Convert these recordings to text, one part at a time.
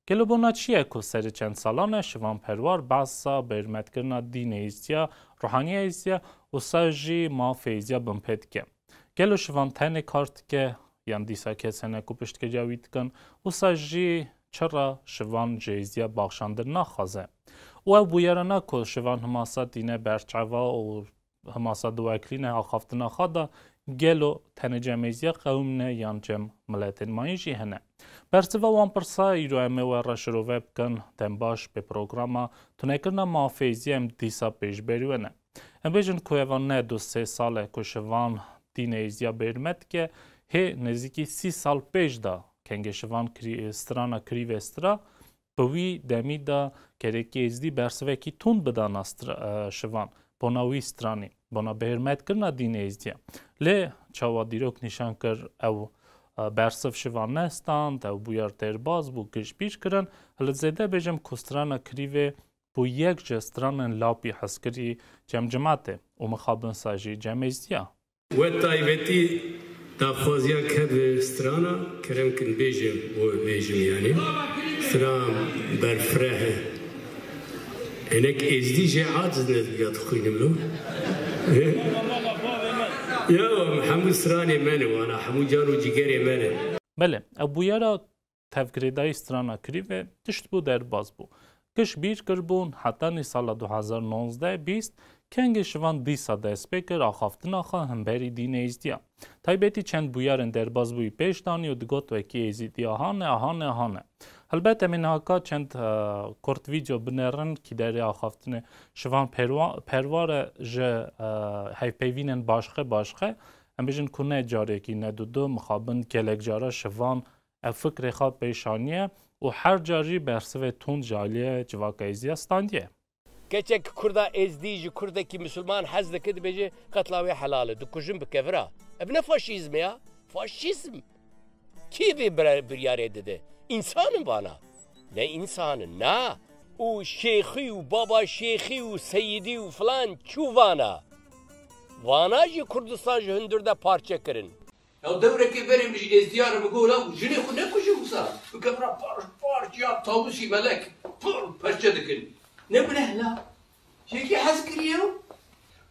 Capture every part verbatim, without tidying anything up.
Gelo bona çi ye ku serê çend salan e Şivan Perwar behsa bêhurmetkirina dînê Êzdiya, ruhaniya Êzdiya û sa jî mafê Êzdiya binpê dike? Gelo Şivan tenê kar dike, yan dîsa kes hene ku piştgiriya wî dikin? Û sa jî çira Şivan ji Êzdiya baxşandin naxwaze? Û ew bûyera ne ku Şivan himasa tîne berçava û himasa diwekilîne axaftina xwe de, gelo tenê cem Êzdiya qewimîne yan cem miletên mayîn jî hene? Bersiva wan pirsa îro em ê we re şirove bikin, dem baş bi programa tunekirina mafê Êzdiya em dîsa pêşberî we ne. Em bêjin ku eva ne du sê sal e ku Şivan dînê Êzdiya bêhurmet dike, hê nêzîkî sî sal pêş de kengê Şivan kirî-, strana kirî vê stra, bi wî demî de gerekî Êzdî bersivekî tund bidana stra-, e, Şivan, bona wî stranî, bona bêhurmetkirina dînê Êzdiya. Lê çawa dîrok nîşan kir, ew, e, bersiv Şivan nestand, ew bûyer derbaz bû, gişbîr kirin, li zêde bêjim ku strana kirîvê bû yek ji stranên lapî hezkirî cem cimatê û mixabin sa jî cem Êzdiya. We taybetî daxwaziya keve strana kerem kin bêjim, we bêjim yani. Stran berfireh e. Hinek Êzdî jê aciz ne diga dixwînim lo. Ya, hemû stranê me ne wana, hemû can û cigerê me ne. Belê, ew bûyera tevgirêdayî strana kirîvê tişt bû derbas bû. Gişbîr kirbûn, hetanî sala du hezar nozdeh bîst, kengê Şivan dîsa dest pê kir axaftina xwe himberî dînê Êzdiya. Taybetî çend bûyerên derbas bûyî pêş danî û digot wekî Êzîdiya hane, hane, hane. Helbet em ê nihaka çend, e, kurt vîdeo binerin kî derê axaftinê Şivan Perwa-, Perwar e ji, e, hevpeyvînên başqe başqe. Em bêjin ku ne carekî, ne du du, mixabin gelek cara Şivan ev fikrê xwe pêş aniye û her car jî bersivê tund ji aliyê civaka Êzdiya standiye. Keçek Kurda Êzdî ji Kurdekî Misilman hez dike, dibêje qetla wê helal e, dikujin bi kevira. Ev ne faşîzm e ya? Faşîzm? Kî vê bire-, biryarê dide? Însan in vana? Ne însan in, na. Û şêxî û baba şêxî û seyidî û filan çû vana? Vana jî Kurdistan ji hundir de parçe kirin. Ya dewrekê berê min ji Êzdiya re min got, "Law, jinê xwe nekuje wisa. Bi kevira parç parç ya tawusî melek pir perçe dikin." Ne guneh la. Jêkî hez kiriye û.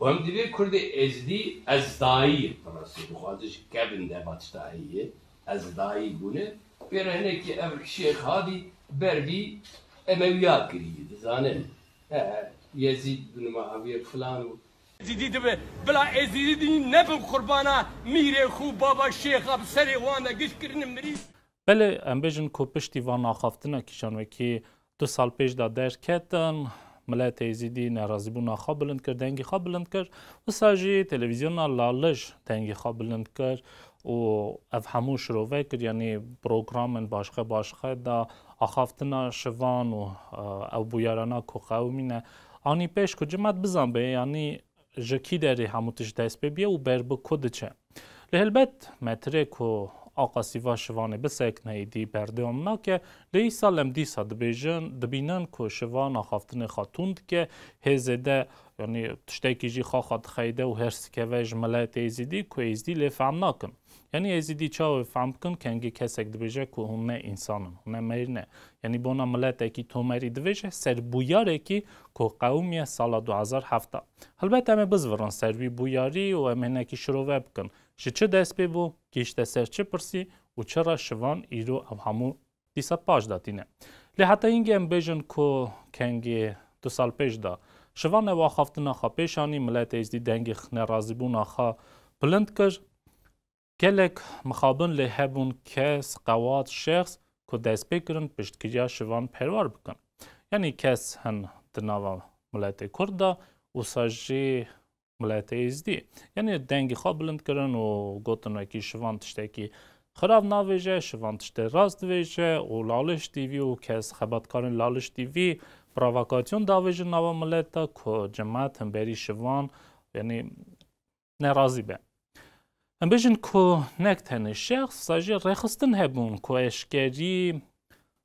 Û em divê Kurdê Êzdî ezdayî ye. Bi rastî dixwaze ji kevin de vatiştahî ye. Ezdayî bûne. Pê re hinekî ev şêx hadî ber vî Emewiya kirî. Dizanin. He, Yezîd bin Muawiye filan û Êzîdî dibe, bila Êzîdî nebin qurbana mîrê xwe, baba şêxa bi serê wan de giş kirine mirî. Belê, em bêjin ku piştî van axaftina kîjan wekî du sal pêş de derketin, miletê Êzîdî nerazîbûna xwe bilind kir, dengê xwe bilind kir. Wisa jî televîzyona Lalij dengê xwe bilind kir û ev hemû şirove kir, yanî programên başqe başqe de axaftina Şivan û, e, ew bûyerana ku qewimîne anî pêş ku cimat bizanbe, yanî ji kî derê hemû tişt dest pê bûye û ber bi ku diçe. Lê helbet me tirê ku aqa sîva Şivanê bisekine, êdî berdewam nake, lê îsal em dîsa dibêjin, dibînin ku Şivan axaftinê xwe tund dike, hê zêde, yanî tiştekî jî xwe xwe dixeyde û hêrs dikeve ji miletê Êzîdî ku Êzîdî lê fehm nakin. Yanî Êzîdî çawa fehm bikin, kengê kesek dibêje ku hûn ne însan in, hûn ne mêr ne. Yanî bona miletekî tomerî divêje ser bûyarekî ku qewimiye sala du hezar heft. Helbet em ê bizvirin ser vî bûyarî û em ê hinekî şirove bikin. Ji çi dest pê bû, gihîşte ser çi pirsî û çira Şivan îro ev hemû dîsa paş de tîne. Lê heta hingê em bêjin ku kengê du sal pêş de Şivan ew axaftina xwe pêş anî, miletê Êzdî dengê nerazîbûna xwe bilind kir. Gelek mixabin lê hebûn kes, qewat, şexs ku dest pê kirin piştgiriya Şivan Perwar bikin. Yanî kes hin di nava miletê Kurd de û sa jî miletê Êzdî. Yanî dengê xwe bilind kirin û gotin wekî Şivan tiştekî xirav navêje, Şivan tiştê rast divêje û Laliş T V û kes xebatkarên Laliş T V provokasyon davêjin nava milet de ku cimat himberî Şivan, yanî nerazî be. Em bêjin ku nek tenê şexs, sa jî rêxistin hebûn ku eşkerî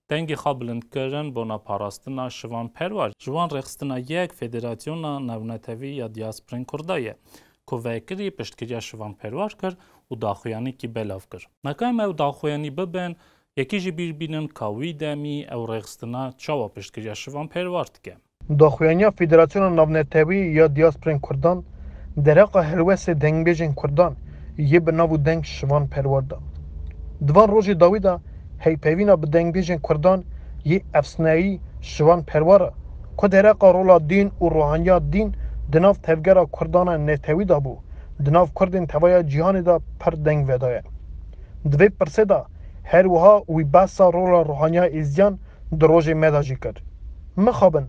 dengê xwe bilind kirin bona parastina Şivan Perwar. Ji wan rêxistina yek Federasyona Navnetewî ya Diasporên Kurda ye ku vekirî piştgiriya Şivan Perwar kir û daxuyanîkî belav kir. Naka em ew daxuyanî bibin, Yekî jî bîr bînin ka wî demî ew rêxistina çawa piştgiriya Şivan Perwar dike. Daxuyaniya Federasyona Navnetewî ya Diyasporên Kurdan dereqa helwestê dengbêjên Kurdan yê bi nav û deng Şivan Perwar da. Di van rojê dawî de heypevîna bi dengbêjên Kurdan yê efsaneyî Şivan Perwar e, ku dereqa rola dîn û ruhaniya dîn di nav tevgera Kurdan a netewî de bû, di nav Kurdên tevaya cîhanê de pir deng vedaye. Di vê pirsê de her wiha wî behsa rola ruhaniya Êzidiyan di rojê me de jî kir. Mixabin,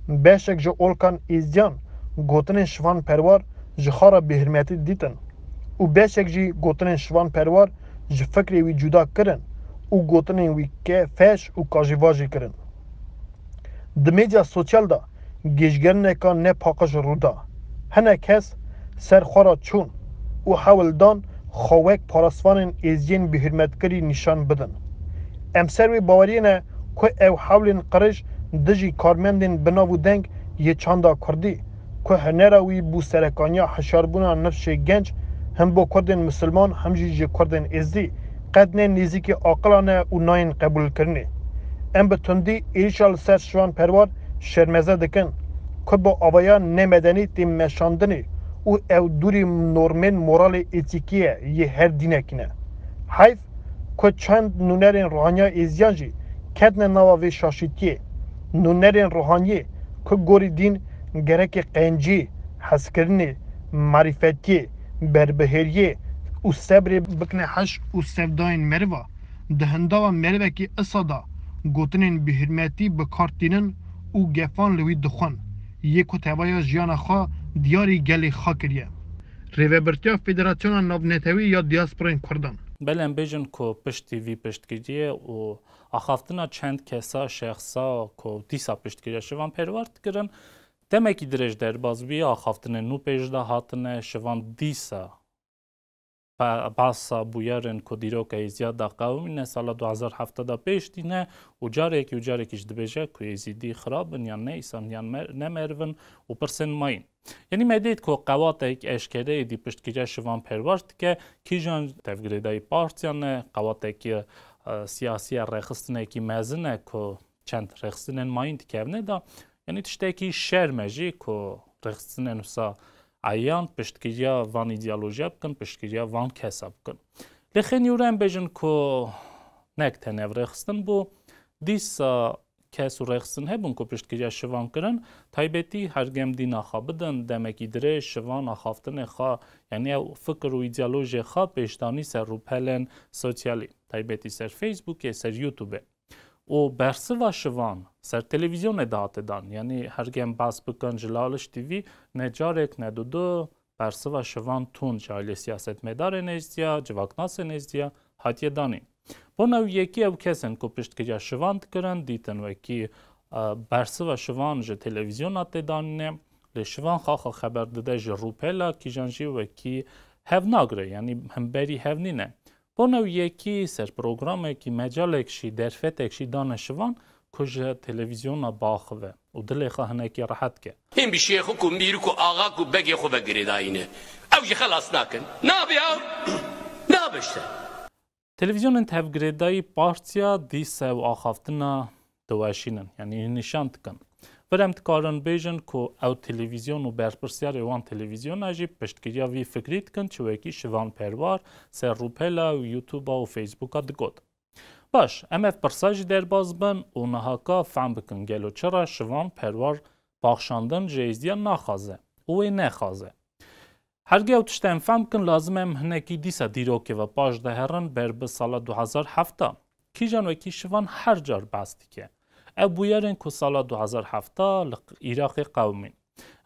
beşek ji olkan Êzidiyan gotinên Şivan Perwar ji xwe re bêhurmetî dîtin û beşek jî gotinên Şivan Perwar ji fikrê wî cuda kirin û gotinên wî ke feş û kajîvajî kirin. Di medya sosyal de gêjgerineka ne paqij rû da. Hinek kes ser xwe re çûn û hewl dan xwe wek parastvanên êziyên bêhurmetkirî nîşan bidin. Em ser wê baweriyê ne ku ew hewlên qirêj dijî karmendên bi nav û deng yê çanda kurdî, ku hunera wî bû serekaniya hişyarbûna nifşê genc, him bo kurdên misilman him jî ji kurdên êzdî, qet ne nêzîkî aqila ne û nayên qebûlkirinê. Em bi tundî êrîşa li ser Şivan Perwar şermeze dikin, ku bi avaya nemedenî tê meşandinê û ew dûrî normên moralê êtîkî ye yê her dînekî ne. Heyf ku çend nûnerên ruhaniya êziyan jî ketine nava vê şaşîtiyê. Nûnerên ruhaniyê ku gorî dîn gerekê qencî, hezkirinê, marîfetiyê, berbihêriyê û sebrê bikine heş û sevdayên meriva, di hindava merivekî isa de gotinên bêhurmetî bi kar tînin û gefan li wî dixwin, yê ku tevaya jiyana xwe diyarî gelê xwe kiriye. Rêvebirtiya Federasyona Navnetewî ya Diyasporên Kurdan. Belê em bêjin ku piştî vî piştgiriyê û axaftina çend kesa, şexsa ku dîsa piştgiriya Şivan Perwar dikirin, demekî dirêj derbas bûye, axaftinên nû pêş de hatine, Şivan dîsa be-, behsa bûyerên ku dîroka Êzidiya da qewimîne, sala du hezar heft de pêş tîne û carekî û carekî jî dibêje ku Êzidî xirab in yan ne îsan yan mer-, ne meriv in û pirsên mayîn. Yanî me dît ku qewatek eşkere êdî piştgiriya Şivan Perwar dike, kîjan tevgirêdayî partiyan e, qewatekî, e, siyasî ye, rêxistinekî mezin e ku çend rêxistinên mayîn dikevne de, yanî tiştekî şerm e jî ku rêxistinên wisa eyan piştgiriya van îdeolojiya bikin, piştgiriya van kesa bikin. Lê xênî were em bêjin ku nek tenê ev rêxistin bû, dîsa kes û rêxistin hebûn ku piştgiriya Şivan kirin, taybetî hergem dîna xwe bidin, demekî dirêj Şivan axaftinê xwe, yanî ew fikir û îdeolojiyê xwe pêşdanî ser rûpelên sosyalî, taybetî ser Facebookê, ser YouTubeê. Û bersiva Şivan ser televîzyonê de hate dan. Yanî hergem behs bikin ji Laliş T V, ne carek ne dudu bersiva Şivan tund ji alî siyasetmedarên Êzdiya, civaknasên Êzdiya hatiye danîn. Bona wî yekî ew kesên ku piştgiriya Şivan dikirin, dîtin wekî, e, bersiva Şivan ji televîzyona tê danîne, lê Şivan xaxa xeber dide ji rûpela kîjan jî wekî hev nagire, yanî hemberî hev nîne. Bona wî yekî ser programekî, mecalek jî, derfetek jî dane Şivan ku ji televîzyona biaxive û dilê xwe hinekî rehet ke. Hîn bi şêx û ku mîr û ku axa ku begê xwe ve girêdayî ne. Ew jî xelas nakin. Nabe ew. Nabe işte. Televîzyonên tevgirêdayî partiya dîsa ew axaftina diweşînin, yanî nîşan dikin. Vir em dikarin bêjin ku ew televîzyon û berpirsiyarê wan televîzyona jî piştgiriya vî fikrî dikin, çi wekî Şivan Perwar ser rûpela û YouTube-a û Facebooka digot. Baş, em ev pirsa jî derbas bin û nihaka fehm bikin gelo çira Şivan Perwar baxşandin ji Êzdiyan naxaze û wê nexaze. Hergê ew tişt em fehm bikin, lazim em hinekî dîsa dîrokê ve paş de herin ber bi sala du hezar heft. Kîjan wekî Şivan her car behs dike. Ev bûyerên ku sala du hezar heft li Iraqê qewimîn.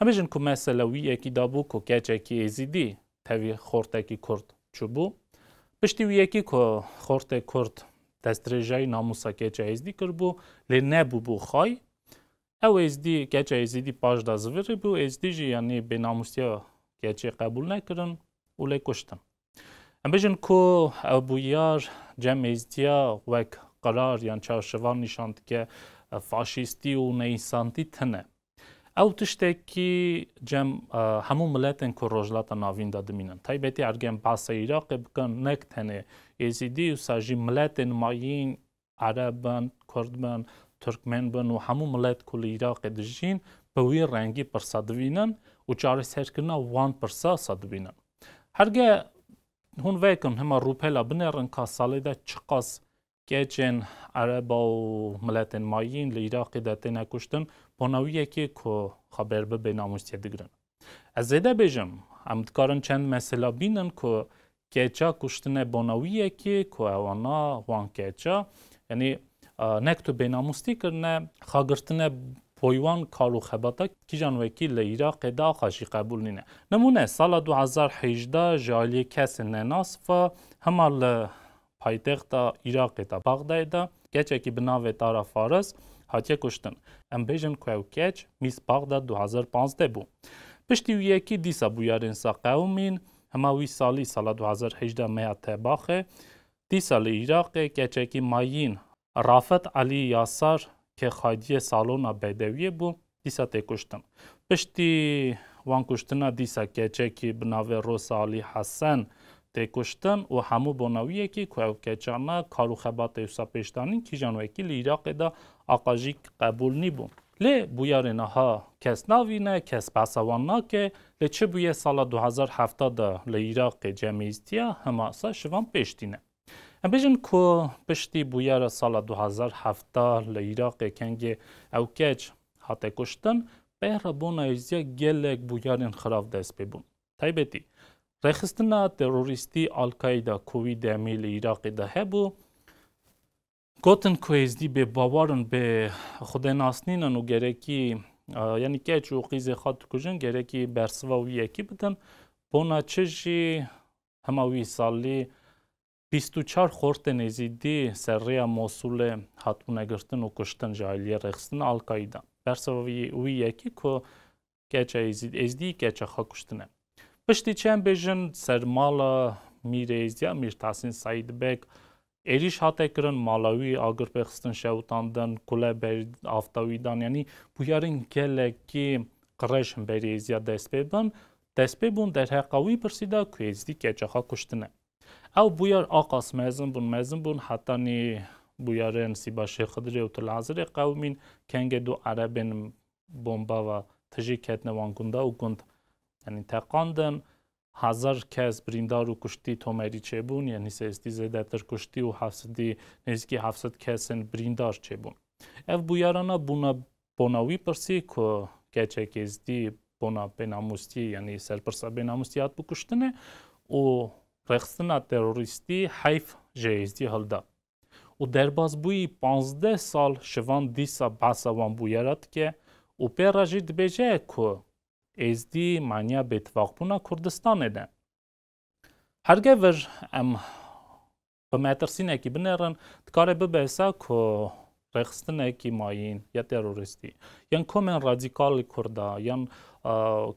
Em bêjin ku mesele wî yekî da bû ku keçekî Êzîdî tevî xortekî Kurd çûbû. Piştî wî yekî ku xortê Kurd destdirêjayî namûsa keça Êzîdî kiribû, lê nebûbû xay. Ew Êzdî, keça Êzîdî paş de zivirî bû, Êzdî jî, yanî bênamûsiya keçê qebûl nekirin û lê kuştin. Em bêjin ku ev bûyar cem Êzdiya wek qirar yan çarşivan nîşan dike, faşîstî û neînsantî tune. Ew tiştekî cem, e, hemû miletên ku Rojhilata Navîn de dimînin. Taybetî ergên behsa Iraqê bikin, nek tenê Êzîdî, wisa jî miletên mayîn, Ereb bin, Kurd bin, Tirkmen bin û hemû milet ku li Iraqê dijîn, bi wî rengî pirsa dibînin û çareserkirina wan pirsa sa dibînin. Herge hûn vekin hema rûpela binêrin ka salê de çiqas keçên Ereba û miletên mayîn li Iraqê de têne kuştin, bona wî yekê ku xwe ber bi bênamûsiyê digirin. Ez zêde bêjim, em dikarin çend mesela bînin ku keça kuştine bona wî yekê ku ewana wan keça, yanî, e, nek tu bênamûstî kirine, xagirtine poywan kar û xebata kîjan wekî li Iraqê de axa jî qebûl nîne. Nimûne, sala du hezar hejdeh ji aliyê kesên nenas ve hema li paytexta Iraqê de, Baxdayê de, keçekî bi navê Tara Faris hatiye kuştin. Em bêjin ku ew keç Mîs Baxda du hezar panzdeh bû. Piştî wî yekî dîsa bûyerên sa qewimîn, hema wî salî, sala du hezar hejdeh meha Tebaxê, dîsa li Iraqê keçekî mayîn Rafet Elî Yasar kê xwediyê salona bedewiyê bû, dîsa tê kuştin. Piştî wan kuştina dîsa keçekî bi navê Rosa Alî Hesen tê kuştin û hemû bona wî yekî ku ew keçana kar û xebatê wisa pêş danîn kîjan wekî li Iraqê de aqa jî qebûl nîbûn. Lê bûyerên aha kes navîne, kes behsa wan nake, lê çi bûye sala du hezar hevdeh de li Iraqê cemîstiya hema sa şivan pêş tîne. Em bêjin ku piştî bûyera sala du hezar hevdeh li Iraqê kengê ew keç hate kuştin, pê re bona êzdiya gelek bûyerên xirav dest pê bûn. Taybetî, rêxistina terorîstî Al-Qaîda ku wî demî li Iraqê de hebû, gotin ku êzdî bê bawer in, bê xwedênasnîn in û gerekî, e, yanî keç û qîzê xwe dikujin, gerekî bersiva wî yekî bidin. Bona çi jî hema wî salî bîst û çar xortên êzîdî ser rêya Mosulê hatibûne girtin û kuştin ji aliyê rêxistina Al-Qaîda. Bersiva wî, wî yekî ku keça êzîd, êzdî keça xwe kuştine. Piştî çend bêjin ser mala mîrê êzdiya, Mîr Tahsîn Seîd Beg, êrîş hate kirin, mala wî agir pê xistin, şewitandin, kule ber afta wî dan, yanî bûyerên gelekî qirêj himberî êzdiya dest pê bin, dest pê bûn derheqa wî pirsî de ku êzdî keça xwe kuştine. Ew bûyer aqas mezin bûn, mezin bûn, hetanî bûyerên Sîba Şêx Xidirê û Til Hezirê qewimîn, kengê du erebên bomba ve tijî ketine wan gunda û gund, yanî teqandin. Hezar kes birîndar û kuştî tomerî çêbûn, yanî sêstî zêdetir kuştî û heft sedî, nêzîkî heft sed kesên birîndar çêbûn. Ev bûyerana bûna bona wî pirsî ku keçek êzdî bona bênamûstî, yanî serpirsa bênamûstî hat bikuştine û rêxistina terorîstî heyf ji êzdî hilda. Û derbasbûyî panzdeh sal şivan dîsa behsa wan bûyera dike û pê re jî dibêje ku êzdî maniya bêtifaqbûna Kurdistanê ne. Herge vir em bi metirsînekî binêrin, dikare bibe wisa ku rêxistinekî mayîn ya terorîstî, yan komên radîkalî Kurda, yan, e,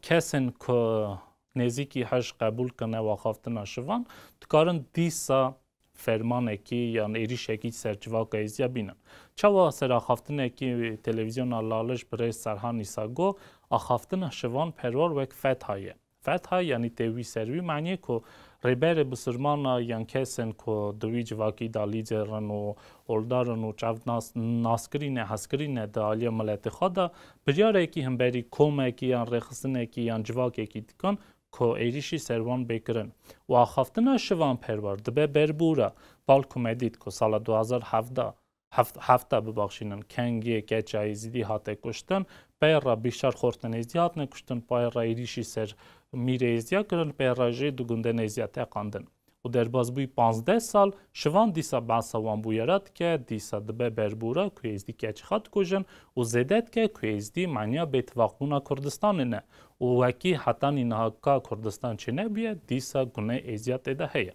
kesên ku nêzîkî hej qebûl kirine û axaftina şivan, dikarin dîsa fermanekî yan êrîşekî ser civaka êzdiya bînin. Çawa ser axaftinekî televîzyona Lalij birêz Serhan Îsa got, axaftina şivan perwar wek fetha ye. Fetha, yanî tê wî ser wî maniyê ku rêberê bisilmana yan kesên ku di wî civakî de lîder in û oldar in û çav nas-, naskirî ne, hezkirî ne di aliyê miletê xwe de, biryarekî himberî komekî yan rêxistinekî yan civakekî dikin ku êrîşî ser wan bê kirin. Û axaftina şivan perwer dibe berbûra, bal ku me dît ku sala du hezar hevdeh heft-, hefta, bibaxşînin, kengê keça êzidî hate kuştin, pey re bîşar xortên êzidî hatine kuştin, pey re êrîşî ser mîrê êzidiya kirin, pey re jî du gundên êzidiya teqandin. Û derbasbûyî panzdeh sal, şivan dîsa behsa wan bûyera dike, dîsa dibe berbûra ku êzidî keç xwe dikujin û zêde dike ku êzidî maniya bêtifaqbûna Kurdistanê ne û wekî hetanî niha ka Kurdistan çênebûye, dîsa gune êzidiya tê de heye.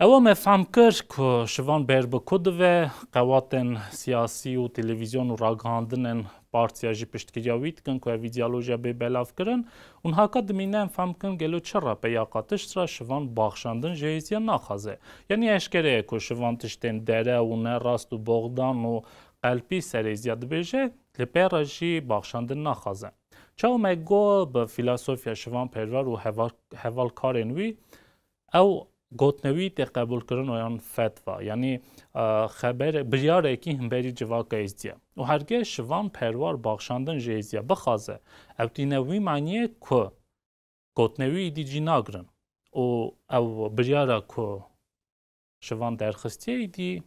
Ewa me fehm kir ku şivan ber bi ku dive, qewatên siyasî û televîzyon û ragihandinên partiya jî piştgiriya wî dikin ku ev îdeolojiya bê belavkirin û niha ka dimîne em fehm bikin gelo çi re peya qatişt re şivan baxşandin ji êziya naxwaze. Yanî eşkere ye ku şivan tiştên dere û ne rast û boxdan û qelpî ser êziya dibêje, li pê re jî baxşandin naxwaze. Çawa me got bi filosofiya şivan perwer û heval-, hevalkarên wî, ew gotnewî tê qebûlkirin û yan fetva, yanî, e, xeber, biryarekî himberî civaka êzdiye. Û hergeh şivan perwar baxşandin ji êzdiye bixwaze, ew tîne wî maniyê ku gotnewî îdî cî nagirin û ew biryara ku şivan derxistiye îdî,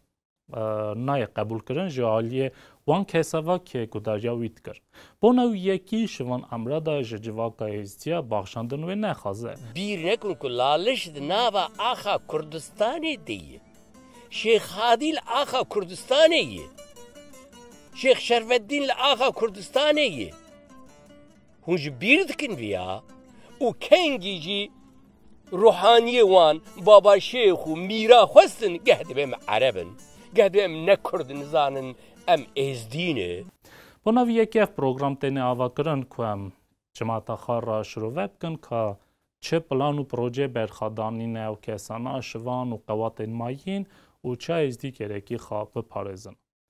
e, nayê qebûlkirin ji aliyê wan kesa ve ke guhdariya wî dikir. Bona wî yekî şivan emra de ji civaka êzdiya baxşandin wê nexwaze. Bîr nekin ku Laliş di nava axa Kurdistanê de ye. Şêx Hadî li axa Kurdistanê ye. Şêx Şerfeddîn li axa Kurdistanê ye. Hûn ji bîr dikin viya û kengî jî ruhaniyê wan, baba şêx û mîra xwestin, geh dibê em ereb in, geh dibê em ne kurd in, nizanin em êzdî ne. Bona vî yekê ev program têne avakirin ku em cimata xwe re şirove bikin ka çi plan û projeyê berxwedanî ne ew kesana, şivan û qewatên mayîn û çi êzdî gerekî xwe biparêzin.